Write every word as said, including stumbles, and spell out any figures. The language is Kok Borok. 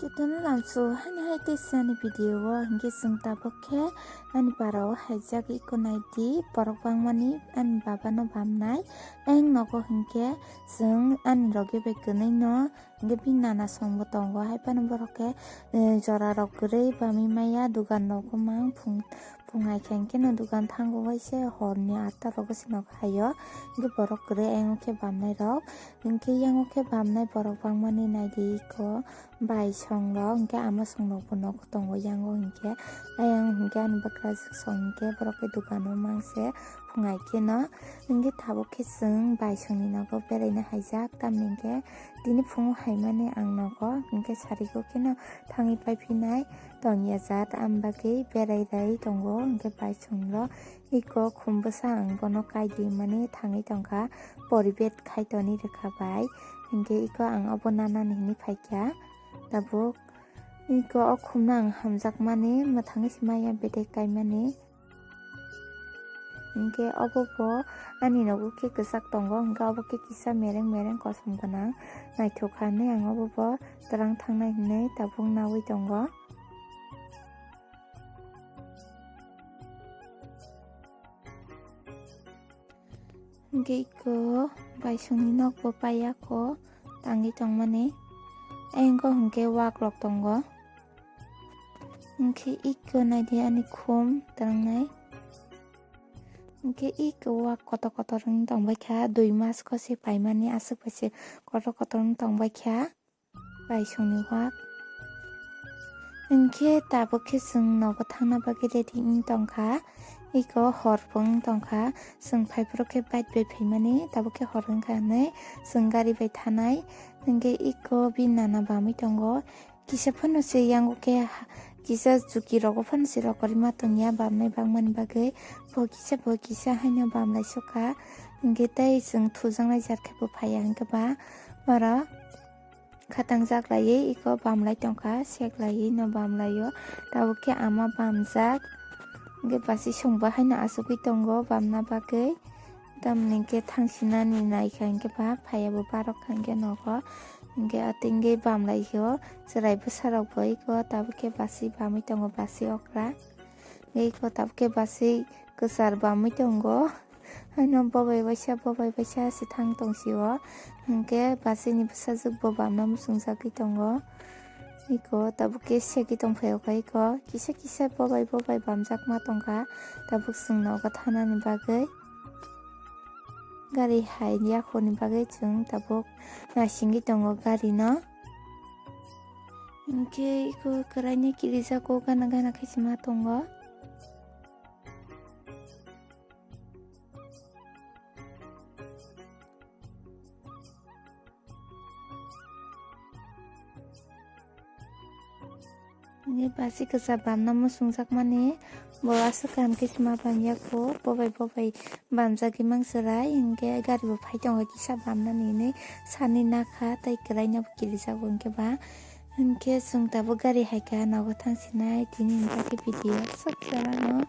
Kitono lamsu hani hai tei sani video o hinkhe chwng tabuk khe ani para o haijak iko naidi borok bangmani ani baba no bamnai. Ayang nogo hinkhe chwng ani rogwi bai kwnwi no hinkhe bini nana song bo tongo hai phano borok khe, eh, jora rok kwrwi bamwi maya dugan rok o mang phung Phung hai khe hinkhe no dugan thango waisa hor ni atta rogo se nok haio. Hinkhe borok kwrwi ayang o khe bamnai rok. Hinkhe yang o khe bamnai borok bangmani naidi iko bai song rok hinkhe ama song rok bo nok tongo yang o hinkhe. Ayang hinkhe ani bwkrajwk song hinkhe borok khe dugan o mang se phung hai khe no. Hinkhe tabuk khe chwng bai song ni nogo beraina haijak tamni hinkhe tini phungo hai mani ang nogo hinkhe sari go khe no thangwi pai phinai. Tongya jat, am bagwi berai rai tongo, hinkhe bai songlo iko khum bwsa ang bono kai di mani thangwi tongkha, poribet khai toni rwkha bai, hinkhe iko ang obo nanani hinwi phaikha. Tabuk iko o khumno ang hamjakmani mwthangwi se maya bedek kaimani. Hinkhe obo bo ani nogo khe kwchak tongo, hinkhe obo khe kisa mereng mereng kosom gwnang, naithok kha hinwi ang obo bo twrang thangnai hinwi tabuk naui tongo. Hinkhe iko baisongni nokbo paiya kho tangwi tongmani. Ayang kho hinkhe wak rok tongo. Hinkhe iko naidi ani khum twngnai. Hinkhe iko wak kotor kotor wng tongbaikha, dui mas kho se paimani aswk bai se kotor kotor wng tongbaikha. Baisongni wak. Hinkhe tabuk khe chwng nogo thangna bagwi ready wng tongkha. Iko hor bo wng tongkha. Chwng phaiphuru khe bike bai phaimani, tabuk khe hor wngkha hinwi chwng gari bai thanai. Hinkhe iko bini nana bamwi tongo. Kisa phano se yango khe ha-, kisa chuki rogo phano se rokorima tongya bamnai bangmani bagwi. Bo kisa bo kisa haino bamlai sokha. Hinkhe tei chwng thujaknai jar khe bo phaiya hinkhe ba oro. Khatang jak laiwi iko bamlai tongkha, sek laiwi no bamlaio. Tabuk khe ama bamjak, hinkhe basi songbo haino achugwi tongo bamna bagwi. Tamoni hinkhe thangsinani naikha hinkhe ba phaiya bo barokha hinkhe nogo. Hinkhe atingwi bamlaio, chwrai bwsarokbo iko tabuk khe basi bamwi tongo basi okra. Hinkhe iko tabuk khe basi kwchar bamwi tongo. Haino bobai waisa, bobai waisa se thang tong sio. Hinkhe basi ni bwsajwk bo bamna muchungjagwi tongo. Iko tabuk khe segwi tongphaio kha iko. Kisa kisa bobai bobai bamjakma tongkha. Tabuk chwng nogo thanani bagwi. Gari hai yakhorni bagwi chwng tabuk naisingwi tongo gari no. Hinkhe iko kwraino kirijago gana gana khe se ma tongo. Hinkhe basi kwchar bamna muchungjakmani bo aswk kaham khe se ma bamya kho, bobai bobai bamjagwi mang chwrai, hinkhe gari bo phai tongo kisa bamnani hinwi sani nakha tei kwraino bo kirijago hinkhe ba. Hinkhe chwng tabuk gari hai kha nogo thang sinai tini hinkhe video aswk kwrwino.